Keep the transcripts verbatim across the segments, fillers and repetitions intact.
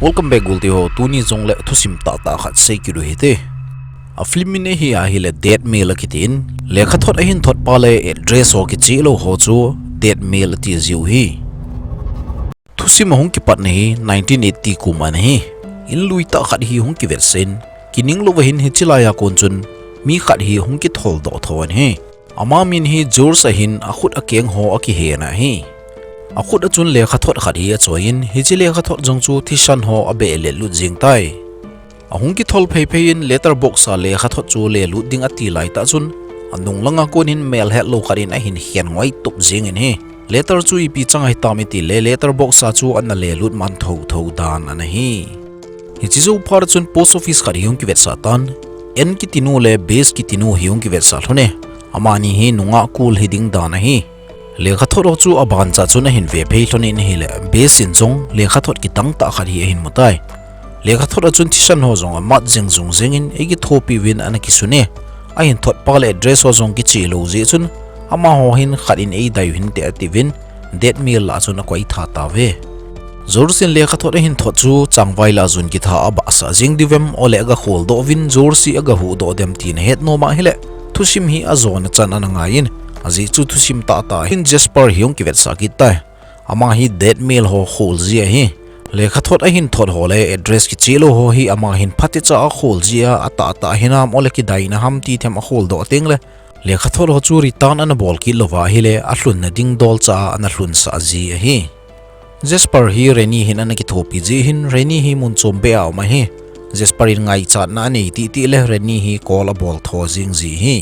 Welcome back, gulte ho. Tuni jong le thusim tahtah khat sei kit u hite. A film min ahi ahile Dead Mail akitin, lekhathot ahin thot pa le address ho kicheh lou ho chu Dead Mail ati jiu hi. Thusim ahung kipatna hi nineteen eighty kum ana hi. In lui tah khat hi hung kivetsah in, kining louva hin hiche laiya kon chun mi khat hi hung kithol doh tho ana hi. Ama min hi George ahin, akhut akeng ho akihen ahi. Akhut a chun lekhathot khat hi achoi in, hiche lekhathot jong chu thisan ho abeh le lut jing tai. Ahung kithol phei phei in letter box a lekhathot chu le lut ding ati lai tah chun, anung langa kon in melhet lou khat in ahin khen ngoi tup jing in hi. Letter chu ipi chang ahitam iti le, letter box a chu ana le lut man tho tho dan ana hi. Hiche jou phat chun post office khat hi hung kivetsah tan, Ann kiti nu le Bess kiti nu hi hung kivetsah lhon e. Amani hi nungah kul hi ding dan ahi. Lekhathot ho chu aban cha chun ahin ve phei lhon in ahile, Bess in jong lekhathot kidang tah khat hi ahin mu tai. Lekhathot a chun thisan ho jong amat jing jung jing in, eikithopi uvin ana kisun e. Ahin thot pa le address ho jong kicheh lou jeh chun, amaho hin khat in eidai u hinte atiuvin, Dead Mail lah a chun akoi tha tauve. George in lekhathot ahin thot chu changvai lah a jun kitha abahsah jing diu vem, ole aga khol doh uvin George hi aga huh doh dem ti nahet nom ahile, thusim hi ajona chan ana ngai in, ajeh chu thusim tahtah hin Jasper hi hung kivetsah kit tai. Ama hi Dead Mail ho khol ji ahi. Lekhathot ahin thot ho le address kicheh lou ho hi ama hin phatecha akhol ji a, atahtah hinam ole kidaina ham ti them akhol doh teng le, lekhathot ho chu return ana bol kit louva ahile, alhunna ding dolcha a ana lhunsah ji ahi. Jasper hi Rennie hin ana kithopi jeh hin, Rennie hi mun chom beh a um ahi. Jasper in ngaichatna anei titi le, Rennie hi call abol tho jing ji hi.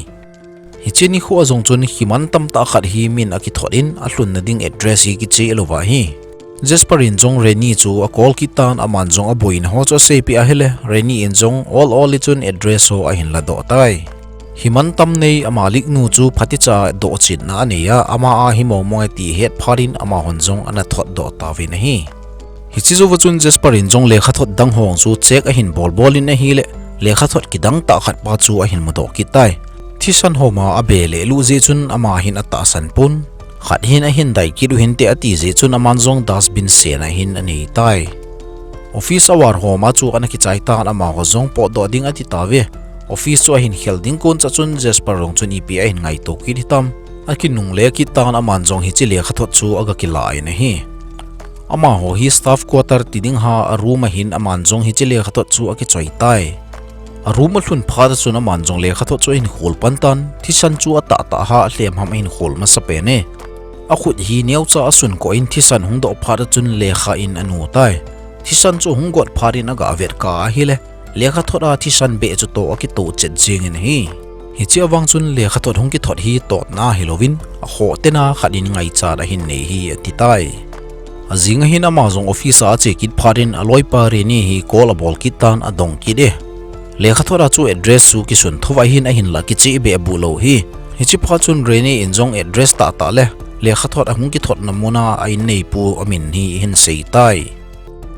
Hiche nikho a jong chun himan tamtah khat hi min akithot in, alhunna ding address hi kicheh louva hi. Jasper in jong Rennie chu acall kit tan, aman jong aboina ho chu aseipeh ahile, Rennie in jong ol ol in chun address ho ahin ladoh tai. Himan tam nei ama liknu chu phatecha dohchetna anei a, ama a hi mong mong e ti ahet phat in amahon jong ana thot doh tauvin ahi. Hiche jouva chun Jasper in jong lekhathot dang ho chu check ahin bol bol in ahile, lekhathot kidang tah khat pa chu ahin mudoh kit tai. Thisan ho ma abeh le lut jeh chun ama hin atahsan pon. Khat hin ahin dai kit u hinte ati jeh chun aman jong dustbin sen a hin anei tai. Office hour ho ma chu ana kichai tan, amaho jong potdoh ding ati tauve. Office chu ahin khel ding kon cha chun Jasper jong chun ipi ahin ngaito kit hitam. Akinungle kit tan, aman jong hiche lekhathot chu aga kila in ahi. Amaho hi staff quarter ti ding ha a room a hin aman jong hiche lekhathot chu akichoi tai. A room alhun phat a chun aman jong lekhathot chu ahin khol pan tan, thisan chu atahtah ha alhem ham ahin khol masa pen e. Akhut hi neocha asunkoh in thisan hung doh phat a chun lekha in anu tai. Thisan chu hung got phat in aga vetkah ahile, lekhathot a thisan beh chu toh akitoh chet jing in ahi. Hiche avang chun lekhathot hung kithot hi totna hilouvin, akhoh tena khat in ngaichat ahin nei hi ati tai. Ajing a hin ama jong office a ache kit phat in aloipa Rennie hi call abol kit tan, adong kit e. Lekhathot a chu address chu kisun thouva hin ahinla kicheh beh abuh lou hi. Hiche phat chun Rennie in jong address tahtah le lekhathot ahung kithotna mun a a-in neipu amin hi ahin sei tai.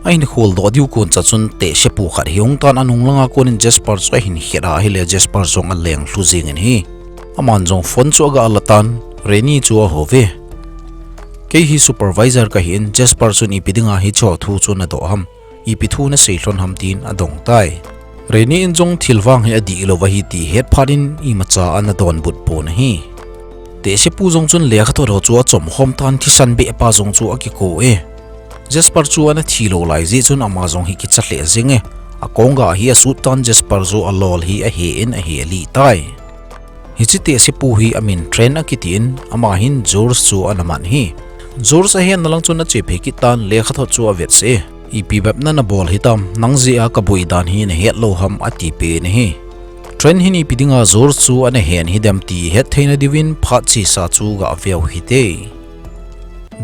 Ahin kholdoh diu kon cha chun tehsepu khat hi ahung tan, anung langa kon in Jasper chu ahin het a ahile, Jasper jong aleng lhu jing in ahi. Aman jong phone chu aga la tan, Rennie chu ahou ve. Kei hi supervisor kahi in, Jasper chun ipi dinga hiche thu chu nadoh ham, ipi thu nasei lhon ham tin adong tai. Rennie in jong thil vang hi adih lou ahi ti het phat in imacha ana donbut pon ahi. Tehsepu jong chun lekhathot ho chu achom khom tan, thisan beh pa jong chu akikou e. Jasper chu ana thi lou lai jeh chun ama jong hi kicha lheh jeng e. Akong ga hi asut tan, Jasper chu alol hi ahe in ahe lih tai. Hiche tehsepu hi amin Trent akiti in, ama hin George chu ana man hi. George ahenna lang chun ache phei kit tan, lekhathot chu avetsah e. Ipi bep na nabol hitam, nang jeh a kaboi dan hi nahet lou ham ati pen ahi. Trent hin ipi dinga George chu ana hen hidem ti hetthei na diuvin phat chesa chu gaveu hite.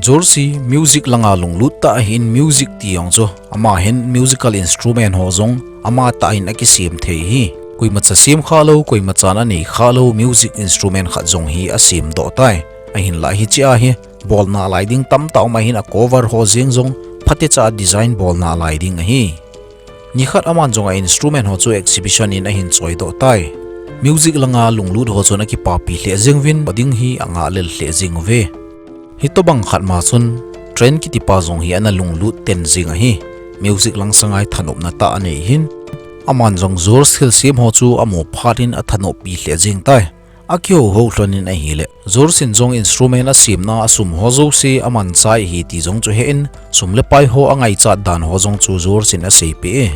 George hi music langa lunglut tah ahin, music ti jong chu ama hin musical instrument ho jong amatah in akisem thei hi. Koimacha sem khalou, koimachan anei khalou music instrument khat jong hi asemdoh tai. Ahinlah hiche a hi bolna lai ding tamtah um ahin, a cover ho jeng jong phatecha design bolna lai ding ahi. Nikhat aman jong a instrument ho chu exhibition in ahin choidoh tai. Music langa lunglut ho chun akipapi lheh jeng uvin, ading hi angah lel lheh jeng uve. Hitobang khat ma chun Trent kitipa jong hi ana lunglut ten jeng ahi. Music langsang a hi thanopna tah anei hin, aman jong Jules thilsem ho chu amu phat in athanoppi lheh jeng tai. Akihouhou lhon in ahile, Jules in jong instrument asemna a sum ho jouse amanchah ahi ti jong chu ahen, sum le pai ho angaichat dan ho jong chu Jules in aseipeh e.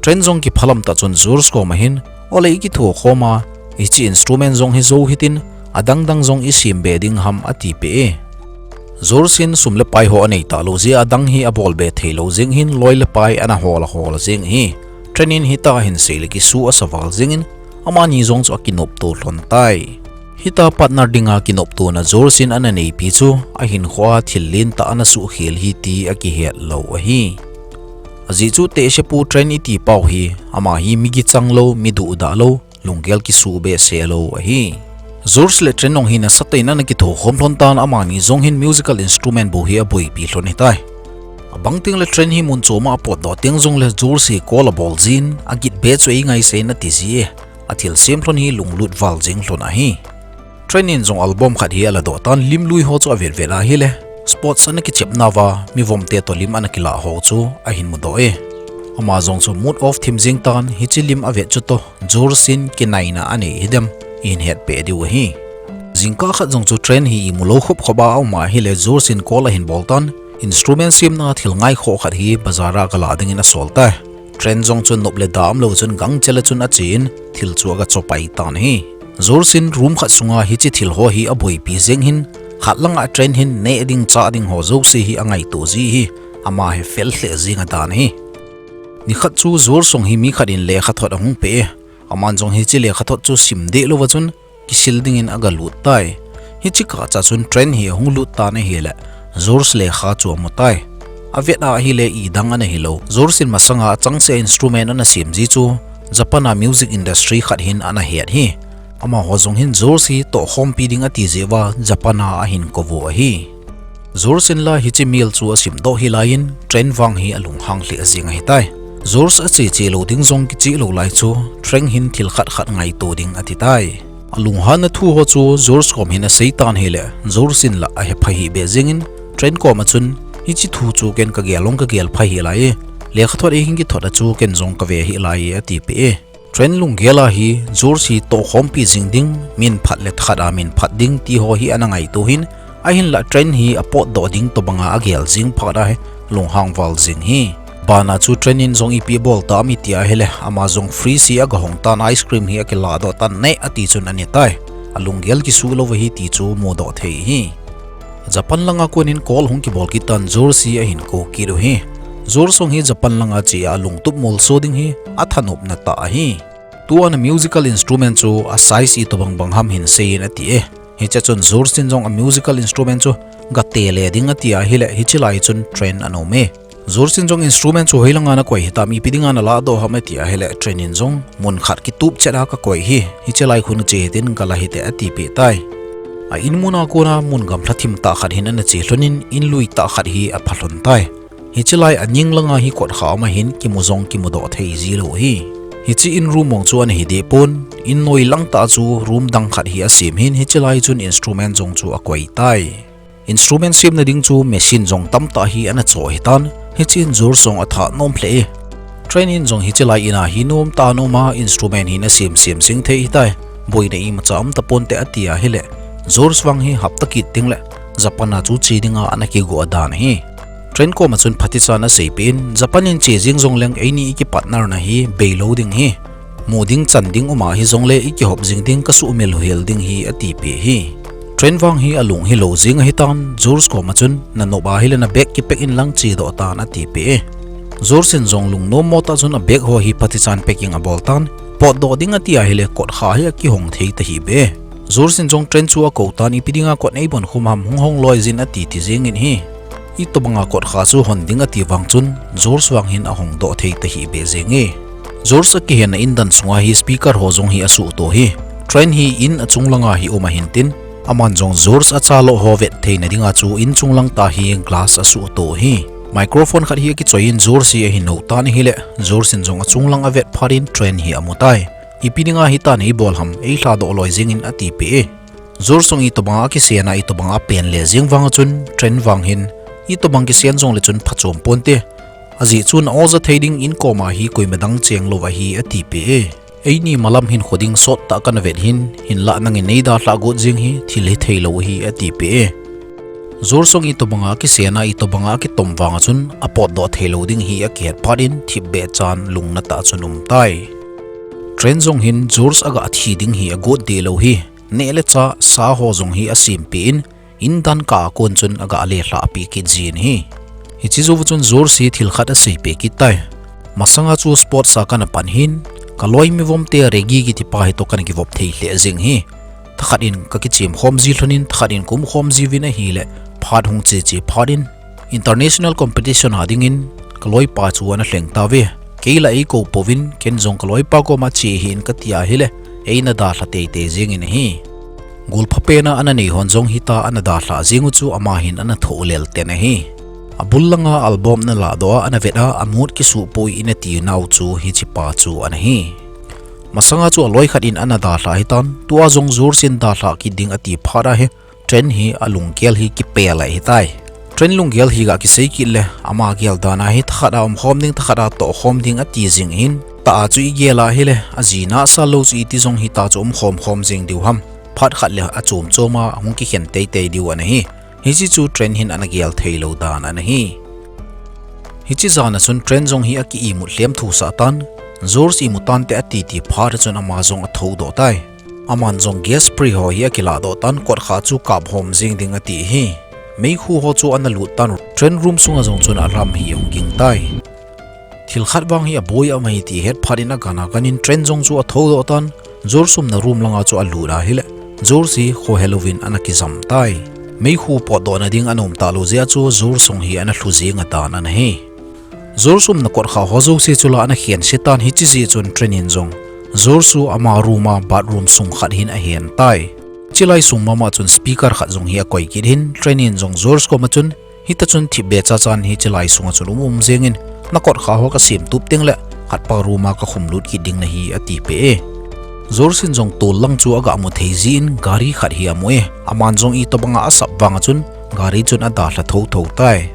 Trent jong kiphalam tah chun Jules koma hin, ole ikithokhom a, hiche instrument jong hi jou hitin, adangdang jong isem be ding ham atipeh e. Jules in sum le pai ho anei talou jeh a adang hi abol be theilou jeng hin loi le pai ana hol ahol jeng ahi. Trent in hitia ahin sei le kisuh asa val jeng in, amani jong chu akinopto lhon tai. Hitia partner dinga kinoptona Jules in ana neipi chu ahinkhoa thil lentah ana suhkhel ahi ti akihet lou ahi. Ajeh chu tehsepu Trent iti pau hi, ama hi mi gichang lou, mi duhdah lou, lunggel kisuh behseh lou ahi. Jules le Trent jong hi nasatah in ana kithokhom lhon tan, amani jong hin musical instrument bou hi aboipi lhon ahitai. Abang tengle Trent hi mun chom a apotdoh teng jongle Jules hi call abol jin, agit be chu eingaisei in atiji e. Athilsem lhon hi lunglut val jeng lhon ahi. Trent in jong album khat hi aladoh tan, lim lui ho chu avet vet ahile, sports ana kichepnauva mivomte toh lim ana kilah ho chu ahin mudoh e. Ama jong chu mood off thim jeng tan, hiche lim avet chutoh Jules in kinaina anei hidem, ihin hetpeh diu ahi. Jingkah khat jong chu Trent hi imulou khop khop a aum ahile, Jules in call ahin bol tan, instrument semna thil ngaikhoh khat hi bazar a galah dingin asol tai. Trent jong chun nop le da umlou chun gangchel a chun achen, thil chu agachopai tan ahi. Jules in room khat sunga hiche thil ho hi aboipi jeng hin, khat langa Trent hin neh ding chah ding ho jouse hi angaito ji hi, ama hi fel lheh jeng adan ahi. Nikhat chu Jules jong hi mi khat in lekhathot ahung pe e. Aman jong hiche lekhathot chu sim deh louva chun kisil dingin agalut tai. Hiche kah cha chun Trent hi ahung lut tan ahile, Jules lekha chu amu tai. Avet ahile idang ana hilou, Jules in masanga achangseh a instrument ana sem ji chu Japan a music industry khat hin ana het ahi. Amaho jong hin Jules hi tohkhompi ding ati jeh uva Japan a ahin kouvu ahi. Jules in la hiche mail chu asimdoh hilai in Trent vang hi alunghang lheh jeng ahitai. Jules ache che lou ding jong kicheh lou lai chu Trent hin thil khat khat ngaito ding ati tai. Alunghanna thu ho chu Jules kom hin asei tan ahile, Jules in la ahepha hih beh jeng in, Trent koma chun, hiche thu chu ken kagel jong kagel pha hih lai e, lekhathot eihin kithot a chu ken jong kave hih lai e atipeh e. Trent lunggel a hi, Jules hi tohkhompi jing ding, min phat le khat a min phat ding ti ho hi ana ngaito hin, ahinla Trent hi apotdoh ding tobanga agel jing phat ahi, lunghang val jeng ahi. Bana chu Trent in jong ipi abol tam iti ahile, ama jong fridge hi agahong tan ice cream hi akiladoh tan ne ati chun ani tai. Alunggel kisuh lou ahi ti chu mudoh thei ahi. Japan langa konin call hung kibol kit tan Jules hi ahin kou kit u ahi. Jules jong hi Japan langa che a alungtup molso ding hi athanopna tah ahi. Tua na musical instrument chu a size itobang bang ham hin seiyin ati e. Hiche chun Jules in jong a musical instrument chu gatele ding ati ahile, hiche lai chun Trent ana um e. Jules in jong instrument chu hoilanga nakoi hitam, ipi dinga naladoh ham ati ahile, Trent in jong mun khat kitup chet a kakoi ahi, hiche lai khun che hitin gala hite atipeh tai. A in muna kona mun gamlha thim tah khat hin ana che lhonin, in lui tah khat hi apha lhon tai. Hiche lai aning langa hi kotkha um ahin kimu jong kimudoh thei jilou ahi. Hiche in room mong chu ana hideh pon, in noi lang tah chu room dang khat hi asem hin, hiche lai chun instrument jong chu akoi tai. Instrument semna ding chu machine jong tamtah hi ana choh hitan, hichun Jules jong atha nom lheh e. Trent in jong hiche lai in a hi nomtah a ana um a, instrument hi ana sem sem jing thei ahitai. Boina imacha um taponte ati ahile, Jules vang hi hapta kit tengle Japan a chu che dinga ana kigo dan ahi. Trent koma chun phatecha ana seipeh in, Japan in che jing jongleng eini iki partner na hi beilou ding ahi. Mu ding chan ding um ahi jongle ikihop jing ding, kasuhmil u hel ding ahi atipeh ahi. Trent vang hi alung hilou jing ahitan, Jules koma chun nanop ahile na bag kipack inlang chedoh tan atipeh e. Jules in jong lungnom motah chun a bag ho hi phatecha in packing abol tan, potdoh ding ati ahile kotkha hi akihong thei tahih beh e. Jules in jong Trent chu akou tan, ipi dinga kot neibon khum ham, hung hong loi jin ati ti jengin ahi. Itobanga kotkha chu hon ding ati vang chun, Jules vang hin ahongdoh thei tahih beh jenge. Jules akihenna in dan sunga hi speaker ho jong hi asuhto ahi. Trent hi in achung langa hi um ahin tin, aman jong Jules achalo ho vet theina dinga chu in chung lang tah hi glass asuhto ahi. Microphone khat hi akichoi in Jules hi ahin hou tan ahile, Jules in jong achung lang avet phat in Trent hi amu tai. Ipi dinga hitia neibol ham, eilhadoh loi jengin atipeh e. Jules jong itobanga akisen a itobanga apen le jeng vang chun, Trent vang hin itobang kisen jongle chun phachom ponte. Ajeh chu na-o ja thei ding in koma hi koima dang cheng lou ahi, atipeh e. Eini malam hin khoding sot tah kana vet hin, hinlah nangin neidalhah got jeng hi, thil hithei lou ahi, atipeh e. George jong itobanga akisena, itobanga akitom vanga chun apotdoh thei lou ding hi akihet phat in, thipbeh chan lungna tah chun aumtai. Trent jong hin George aga thi ding hi agot deh lou hi, neh le chah, sa ho jong hi asempeh in, in dankah a kon chun aga lelhahpeh kit jin ahi. Hiche jouva chun George hi thil khat aseipeh kit tai. Masanga chu sports a kana pan hin, kaloi mivomte Reggie kitipa hitoh kana kivop thei lheh jeng hi. Thakhat in kakichem khom ji lhonin, thakhat in kaum khom jiuvin ahile, phat hung cheche phat in, international competition a dingin kaloipa chu ana lheng tauve. Kei la eikou pouvin, ken jong kaloipa koma che hih in kati ahile, eina dalha teitei jengin ahi. Golpha pena ana nei hon jong hita ana dalhah jeng u chu ama hin ana thoh lel ten ahi. Abul langa album ana lahdoh a, ana vet a, amood kisuhpoi in ati nau chu hichepa chu ana hi. Masanga chu aloi khat in ana dalhah ahitan, tua jong George in dalhah kit ding ati phat a hi, Trent hi alunggel hi kipel ahitai. Trent lunggel hi ga kisei kit le, ama gel dan a hi thakhat a umkhom ding, thakhat a tohkhom ding ati jing hin, tah a chu igel ahile, aji nasa lou chu iti jong hita chu umkhom khom jeng diu ham. Phat khat le achom chom a hung kikhen teitei diu ana hi. Hiche chu Trent hin ana gel thei lou dan ana hi. Hiche jan a chun Trent jong hi aki-imut lhem thusah tan, George imu tante ati ti phat a chun ama jong athoudoh tai. Aman jong gas spray ho hi akilahdoh tan, kotkha chu kaphom jeng ding ati hi. Meikhu ho chu ana lut tan, Trent room sunga jong chun alam hi ahung ging tai. Thil khat vang hi aboi aum ahi ti het phat in agan agan in Trent jong chu athoudoh tan, George umna room langa chu alut ahile, George hi khohe louvin ana kijam tai. Meikhu potdohna ding ana um talou jeh a chu George jong hi ana lhu jeng a dan ana hi. George umna kotkha ho jouse chu la ana khense tan, hiche jeh chun Trent in jong George chu ama room a bathroom sung khat hin ahen tai. Chulai sung mama chun speaker khat jong hi akoi kit hin, Trent in jong George koma chun, hita chun thipbeh chachan hi chulai sunga chun um um jengin, na kotkha ho kasem tup teng le, khatpa room a kakhum lut kit ding nahi, atipeh e. George in jong tol lang chu aga mu thei jin, gari khat hi amu e. Aman jong itobanga asap vanga chun, gari chun adalha thouthou tai.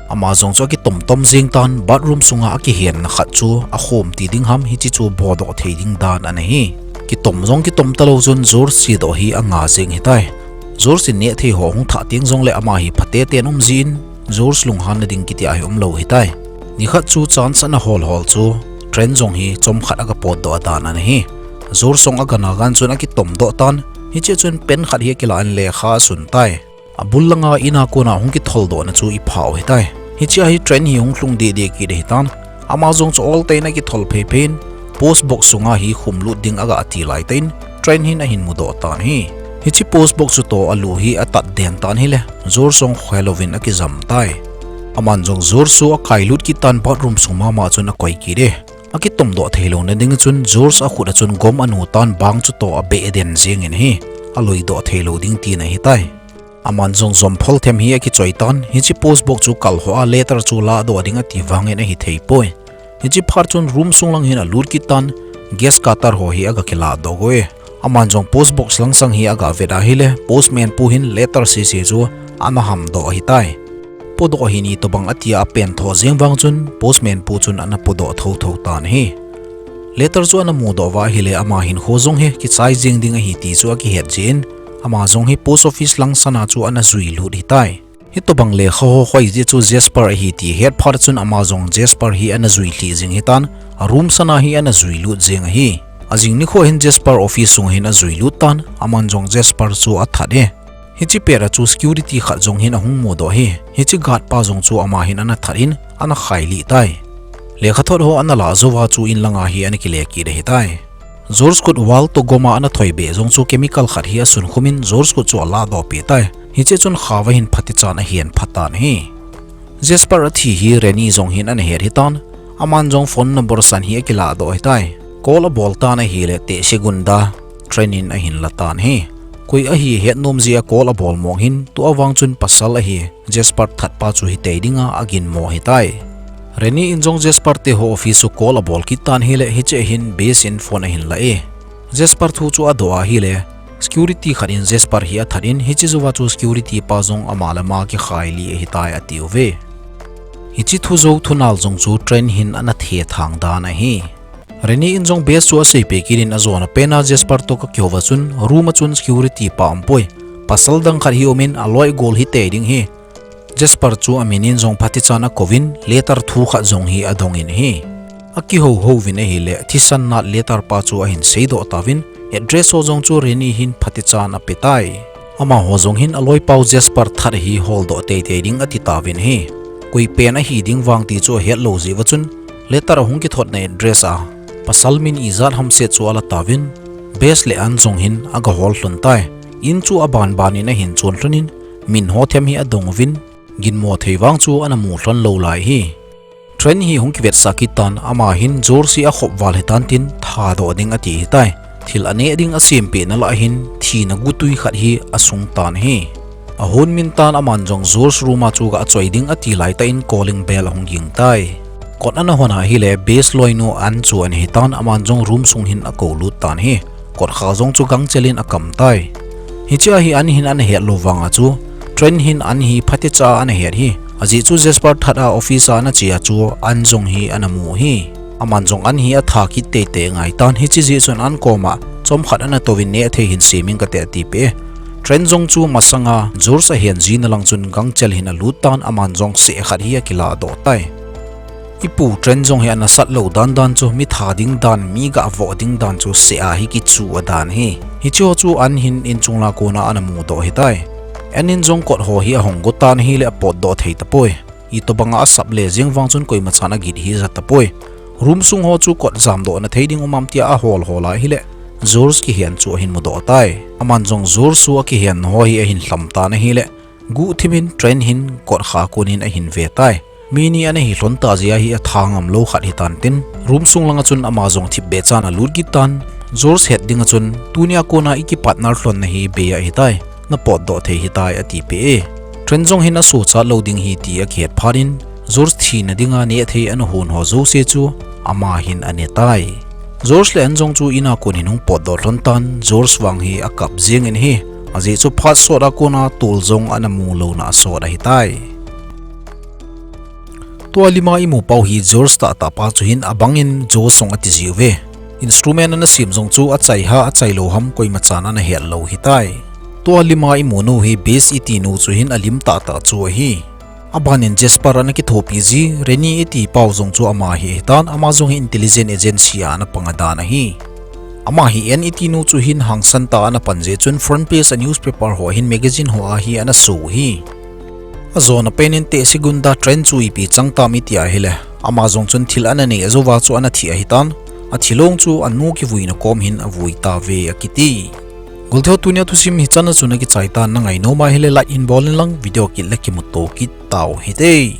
Ama jong chu akitom tom jeng tan, bathroom sunga akihenna khat chu akhom ti ding ham, hiche chu bodoh thei ding dan ana hi. Kitom jong kitom talou chun George chedoh hi anga jeng hitai. George in nehthei ho hung thah teng jongle ama hi phateten um jin, George lunghanna ding kiti ahi umlou hitai. Nikhat chu chance ana hol hol chu, Trent jong hi chomkhat aga potdoh a dan ana hi. George jong agan agan chun akitomdoh tan, hiche chun pen khat hi akilah in lekha asun tai. Abul langa in a kona hung kitholdohna chu ipha u hitai. Hiche a hi Trent hi hung lhung deh deh kit ahitan. Ama jong chu oltah in akithol phei phei in, post box sunga hi khum lut ding aga ti laitah in, Trent hin ahin mudoh tan ahi. Hiche post box chu toh alu hi atat den tan ahile, George jong khohe louvin akijam tai. Aman jong George chu akai lut kit tan, bathroom sung mama chun akoi kit e. Akitomdoh theilouna ding chun George akhut a chun gom anu tan, bang chu toh abeh den jengin ahi. Aloidoh theilou ding tina ahitai. Aman jong jomphol them hi akichoi tan, hiche post box chu kalhoh a letter chu lahdoh ding ati vangin ahithei poi. Hiche phat chun room sung lang hin alut kit tan, gas cutter ho hi aga kilahdoh go e. Aman jong post box langsang hi aga vet ahile, postman pu hin letter sese chu ana hamdoh ahitai. Podoh hih in tobang atia apen thoh jeng vang chun, postman pu chun ana podoh thouthou tan ahi. Letter chu ana mudoh uva ahile, ama hinkho jong hi kichai jeng ding ahi ti chu akihet jeh in, ama jong hi post office langsana chu ana juilut ahitai. Hitobang lekha ho khoijeh chu Jasper ahi ti het phat chun ama jong Jasper hi ana juilhih jeng ahitan, a room sana hi ana juilut jeng ahi. Ajing nikho hin Jasper office sung hin ajuilut tan, aman jong Jasper chu athat e. Hiche pet a chu security khat jong hin ahung mudoh ahi. Hiche guard pa jong chu ama hin ana that in, ana khailih tai. Lekhathot ho ana lah jouva chu in langa hi ana kile kit ahitai. George khut wall toh goma ana thoibeh jong chu chemical khat hi asunkhum in George khut chu alahdoh peh tai. Hiche chun khauva hin phatechan ahen phatan ahi. Jasper athi hi Rennie jong hin ana het ahitan, aman jong phone number san hi akilahdoh ahitai. Call abol tan ahile tehse gunda Trent in ahin latan ahi. Koi ahi hetnom jeh a call abol mong hin, tua vang chun pasal ahi Jasper thatpa chu hitei dinga aginmo ahitai. Rennie in jong Jasper te ho office chu call abol kit tan ahile, hiche a hin base in phone ahin la e. Jasper thu chu adoh ahile, security khat in Jasper hi athat in, hiche jouva chu security pa jong ama le ama kikhailih ahitai atiuve. Hiche thu jou thunal jong chu Trent hin ana thethang dan ahi. Renny in jong Bess chu aseipeh kit in ajona pen a Jasper toh akihou va chun room a chun security pa aumpoi. Pasal dang khat hi um in aloi gol hitei ding ahi. Jasper chu amin in jong phatechan akouvin letter thu khat jong hi adong in ahi. Akihou hou vin ahile thisan nat letter pa chu ahin seidoh tauvin address ho jong chu Renny hin phatechan ape tai. Amaho jong hin aloipau Jasper that hi holdoh teitei ding ati tauvin ahi. Koipen ahi ding vang ti chu ahet lou jeh uva chun letter ahung kithotna address a pasal min ijat hamset chu ala tauvin Bess le Ann jong hin agahol lhon tai. In chu abanban in ahin chon lhon in min ho them hi adong uvin ginmo thei vang chu ana mu lhon lou lai ahi. Trent hi hung kivetsah kit tan, ama hin George hi akhop val hitan tin thadoh ding ati hitai. Thil aneh ding asempeh na lah hin thina gutui khat hi asung tan ahi. Ahon min tan aman jong George room a chu ga achoi ding ati laitah in calling bell ahung ging tai. Kot ana hon ahile Bess loinu Ann chu ana hitan aman jong room sung hin akou lut tan ahi. Kotkha jong chu gangchel in akam tai. Hichea hi Ann hin ana het lou vang a chu Trent hin Ann hi phatecha ana het ahi. Ajeh chu Jasper that a office a ana che a chu Ann jong hi ana mu ahi. Aman jong Ann hi atha kit teitei angai tan hiche jeh chun Ann koma chomkhat ana touvin neh thei hin sem ing kate atipeh e. Trent jong chu masanga George ahen jina lang chun gangchel hin alut tan aman jong seh khat hi akiladoh tai. Ipu Trent jong hi ana sat lou dandan chu mi tha ding dan, mi gavoh ding dan chu seh a hi kichu adan ahi. Hicheho chu Ann hin inchung lang a kona ana mudoh ahitai. Ann in jong kot ho hi ahong go tan ahile apotdoh thei tapoi. Itobanga asap le jeng vang chun koimachan agit hi aja tapoi. Room sung ho chu kot jamdoh na thei ding um am tia ahol hol ahile George kihen chu ahin mudoh tai. Aman jong George chu akihen ho hi ahin lham tan ahile guhthim in Trent hin kotkha kon in ahin ve tai. Mi ni ana hi lhon ta jeh a hi atha ngam lou khat hitan tin room sung langa chun ama jong thipbeh chan alut kit tan. George het dinga chun tunia kona iki partner lhonna hi bei ahitai. Napotdoh thei hitai atipeh e. Trent jong hin asochat lou ding ahi ti akihet phat in George thina dinga neh thei ana hon ho jouse chu ama hin ane tai. George le Ann jong chu in a kon hin hung potdoh lhon tan George vang hi akap jeng in ahi. Ajeh chu phat sot a kona tol jong ana mu louna asot ahitai. Tua lima imu pau hi George tahtah pa chu hin abang in Joe jong ati jiuve. Instrument ana sem jong chu achai ham achai lou ham koimachan ana het lou ahitai. Tua lima imu nu hi Bess itinu chu hin alim tahtah chu ahi. Aban in Jasper ana kithopi ji, Renny iti pau jong chu ama hi ahitan, ama jong hi intelligence agency a ana pang adan ahi. Ama hi Ann itinu chu hin hangsan tah a ana pan jeh chun front page a newspaper ho hin magazine ho a hi ana so ahi. Ajona pen in tehse gunda Trent chu ipi chang tam iti ahile, ama jong chun thil ana nei ajouva chu ana thi ahitan, athi lou chu anu kivuina kom hin avui tauve akiti. Golthe ho, tunia thusim hichan a chun akichai tan, nangai nom ahile like hin bol in lang, video kit le kimuto kit tau hite.